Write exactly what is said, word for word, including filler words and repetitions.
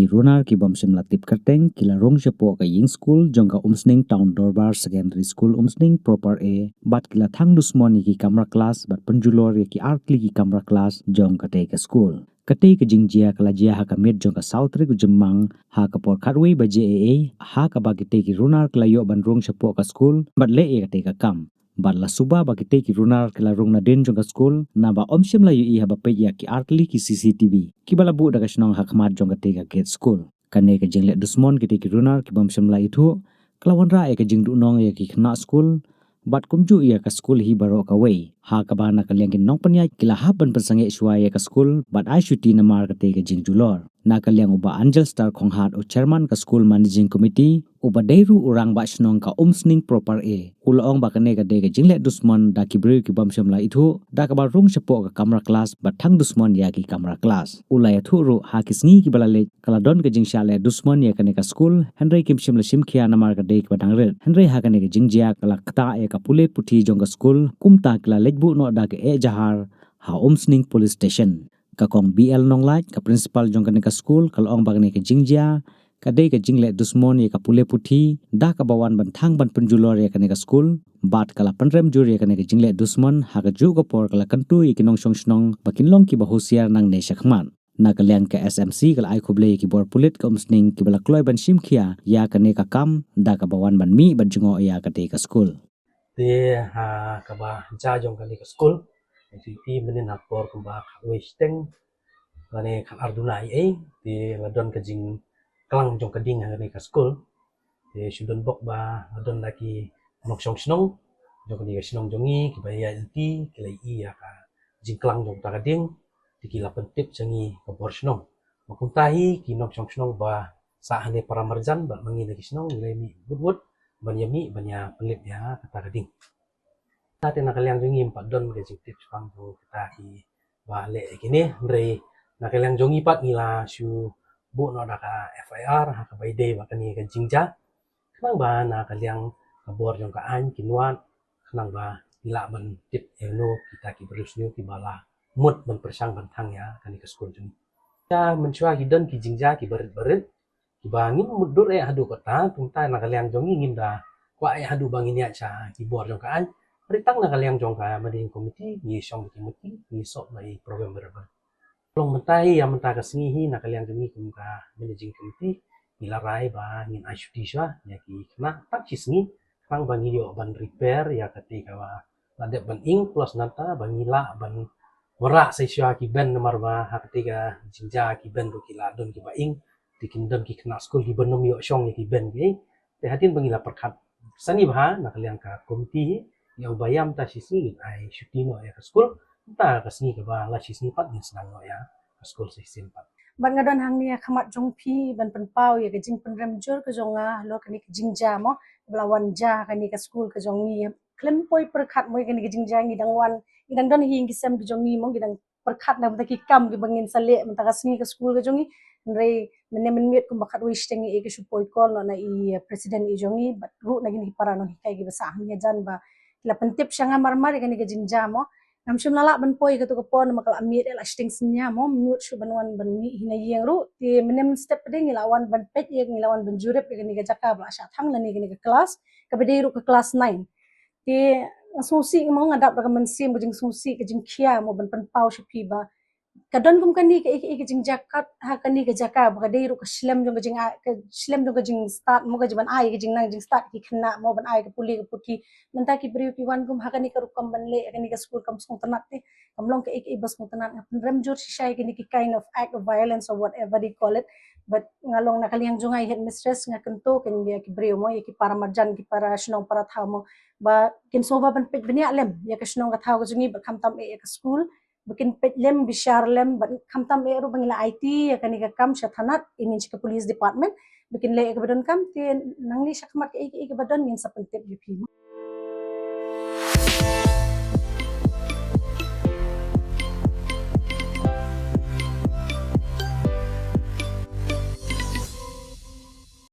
Runar ki bym shym la tip kyrteng ki la rung shapoh ka ïing skul jong ka Umsning Town Dorbar Secondary School Umsning Proper A bad ki la thang dusmon ïa ki kamra klas bad pynjulor ïa ki artylli ki kamra klas jong katei ka skul. Katei ka jingjia ka la jia ha ka miet jong ka saw tarik u Jymmang ha ka por khatwei baje eiei, ha kaba kitei ki runar ki la ïoh ban rung shapoh ka skul bad leh ïa katei ka kam. Bad la suba ba kitei ki runar ki la rung nadien jong ka skul, naba ym shym la ïohi haba peit ïa ki artylli ki C C T V kiba la buh da ka shnong ha khmat jong katei ka gate skul. Kane ka jingleh dusmon kitei ki runar ki bym shym la ithuh ka la wanrah ïa ka jingduhnong ïa ki khynnah skul bad kumjuh ïa ka skul hi baroh kawei. Ha kaba na ka liang ki nongpynïaid ki la hap ban pynsangeh shuwa ïa ka skul bad ai shuti namar katei ka jingjulor. Na ka liang u Bah Angel Star Khonghat, u chairman ka School Managing Committee, uba dei ruh u rangbah shnong ka Umsning Proper A, u la ong ba kane ka dei ka jingleh dusmon da ki briew ki bym shym la ithuh, da kaba rung shapoh ka kamra klas bad thang dusmon ïa ki kamra klas. U la ïathuh ruh ha ki sngi kiba la leit ka la don ka jingshah leh dusmon ïa kane ka skul, hynrei kim shym la shim khia namar ka dei kaba dang rit. Hynrei ha kane ka jingjia ka la ktah ïa ka pule puthi jong ka skul, kumta ki la leit buh noh da ka ejahar ha Umsning Police Station. Ka Kong B L Nonglait, ka principal jong kane ka skul, ka la ong ba kane ka jingjia ka dei ka jingleh dusmon ïa ka pule puthi, da kaba wan ban thang ban pynjulor ïa kane ka skul, bad ka la pynrem jur ïa kane ka jingleh dusmon, ha kajuh ka por ka la kyntu ïa ki nongshong shnong ba kin long kiba husiar nangne shakhmat. Na ka liang ka S M C ka la ai khublei ïa ki bor pulit ka Umsning kiba la kloi ban shim khia ïa kane ka kam, da kaba wan ban mih bad jngoh ïa katei ka skul. Te ha kaba jia jong kane ka skul, ïa mynnin ha por kumba khatwei shiteng lane khatar duna eiei, te la don ka jingklang jong ka ding ha kane ka skul. Te shu don bok ba la don da ki nongshong shnong jong kane ka shnong jong ngi kiba ïaid lynti, ki la ïohi ïa ka jingklang jong kata ka ding, te ki la pyntip sha ngi ka bor shnong. Ba kumta hi ki nongshong shnong ba sah hangne para marjan bad ma ngi na ki shnong ngi la mih wut wut ban ïa mih ban ïa pynlip ïa kata ka ding. Te na ka liang jong ngi ym pat don ka jingtip shaphang jong kita kiba leh ïa kine, hynrei na ka liang jong ngi pat ngi la shu buh noh da ka F I R ha kaba ïadei bad kane ka jingjia, khnang ba na ka liang ka bor jong ka aiñ kin wad, khnang ba ngi lah ban tip ïa no kita ki briew sniew kiba la mut ban pyrshang ban thang ïa kane ka skul jong ngi. Te mynshuwa ki don ki jingjia kiba rit ba rit kiba ngim mutdur eh haduh katta, kumta na ka liang jong ngi ngim da kwah eh haduh ba ngin ïaid sha ki bor jong ka aiñ. Hynrei tang na ka liang jong ka managing committee ngi shong da ki mut, ngi sop da i program ba rit ba rit. Long mynta hi, ïa mynta ka sngi hi, na ka liang jong ngi kum ka managing committee ngi la rai ba ngin ai shuti shuwa ïa ki khynnah tang shi sngi, khnang ba ngin ïoh ban repair ïa kata kaba la dep ban ing, plus nangta ba ngi lah ban wanrah sa shuwa ki bench namar ba ha kata ka jingjia ki bench ruh ki la don kiba ing, te kin don ki khynnah skul kiba nym ïoh shong ïa ki bench ki. Te hadien ba ngi la pyrkhat sani bha na ka liang ka committee hi, ngi ong ba ïa mynta shi sngi ngin ai shuti noh ïa ka skul, mynta ka sngi kaba la shi sngi pat ngin sdang noh ïa ka skul shisien pat. Bad nga don hangne ha khmat jong phi ban pynpaw ïa ka jingpynrem jur ka jong nga halor kane ka jingjia mo, ba la wan jia ha kane ka skul ka jong ngi. Khlem poi pyrkhat mo ïa kane ka jingjia, ngi dang wan, ngi dang don ha ïing ki sem ki jong ngi mo, ngi dang pyrkhat na bynta ki kam kiba ngin sa leh mynta ka sngi ka skul ka jong ngi. Hynrei mynne mynmiet kumba khatwei shiteng eiei ka shu poi call noh na i, eh, president i jong ngi bad ruh na kine ki para nonghikai kiba sah hangne hajan ba ki la pyntip sha nga mar mar ïa kane ka jingjia mo. Ngam shym la lah ban poi ïa kato ka por namar ka la miet eh la shiteng synñia mo, ym nud shuh ban wan ban mih hi na ïing ruh. Te mynne mynstep pat de ngi la wan ban peit ïa, ngi la wan ban jurip ïa kane ka jaka ba la shah thang lane kane ka klas kaba dei ruh ka klas nine. Te nga sngewsih mo, nga dap da ka mynsiem ka jingsngewsih ka jingkhia mo ban pynpaw sha phi ba ka don kum kane kaei kaei ka jingjia kat ha kane ka jaka ba ka dei ruh ka shlem jong ka jing, ka shlem jong ka jingstad mo, ka jingban ai ka jingnang jingstad ki khynnah mo, ban ai ka pule ka puthi. Mynta ki briew ki wan kum ha kane ka rukom ban leh ha kane ka skul kam sngewtynnat te, kam long kaei kaei ba sngewtynnat. Nga pynrem jur shisha ïa kine ki kind of act of violence or whatever they call it. But nga long na ka liang jong nga i headmistress nga kyntu kein ïa ki briew mo, ïa ki para marjan, ki para shnong para thaw mo, ba kin sngewbha ban peit bniah lem ïa ka shnong ka thaw ka jong ngi bad khamtam eh ïa ka skul, ba kin peit lem bishar lem bad khamtam eh ruh ba ngi la aiti ïa kane ka kam sha thanat, I mean sha ka police department, ba kin leh ïa kaba donkam. Te nangne shakhmat kaei kaei kaba don ngin sa pyntip ïa phi mo.